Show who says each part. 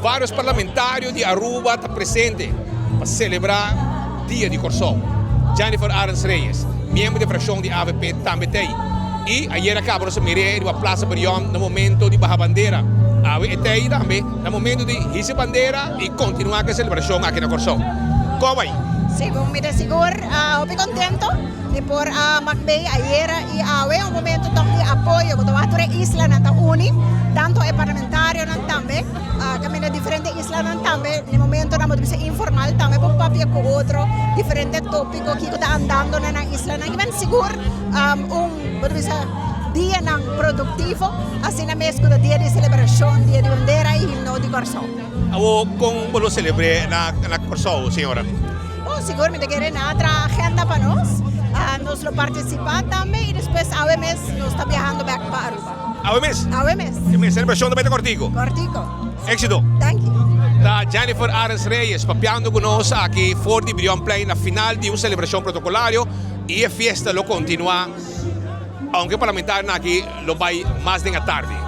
Speaker 1: Varios parlamentario di Aruba ta presente pa celebra Dia di Corsou. Jennifer Arends Reyes, miembro di e fraccion di avp tambe t'ey. Y ayera caba nos a mir'é riba Plaza Brion na momento di baha bandera. Awe e t'ey tambe na momento di hisa bandera y continua cu e celebracion aki na Corsou. Con a bay?
Speaker 2: Segun mi ta sigur hopi contento di por a mak bay ayera y awe un momento toch di apoyo cu ta wak tur e islanan ta uni, tanto e parlamentarionan tambe caminda diferente islanan tambe na e momentonan bo ta bisa informal tambe por papia cu otro diferente topico kico ta andando na nan islanan y men sigur un bo ta bisa dianan productivo asina mes cu ta dia di celebracion dia di bandera y himno di Corsou.
Speaker 1: Awor con bo lo celebre na Corsou señora?
Speaker 2: Bon, sigur mi ta kere nan a traha agenda pa nos. Nos lo participa tambe y despues awe mes nos ta biahando bek pa Aruba.
Speaker 1: Awe mes?
Speaker 2: Awe mes.
Speaker 1: E mes celebracion ta bay ta cortico?
Speaker 2: Cortico.
Speaker 1: Exito.
Speaker 2: Thank you.
Speaker 1: Ta Jennifer Arends Reyes papiando cu nos aki for di Brionplein na final di un celebracion protocolario y e fiesta lo continua aunke parlamentarionan aki lo bay mas den atardi.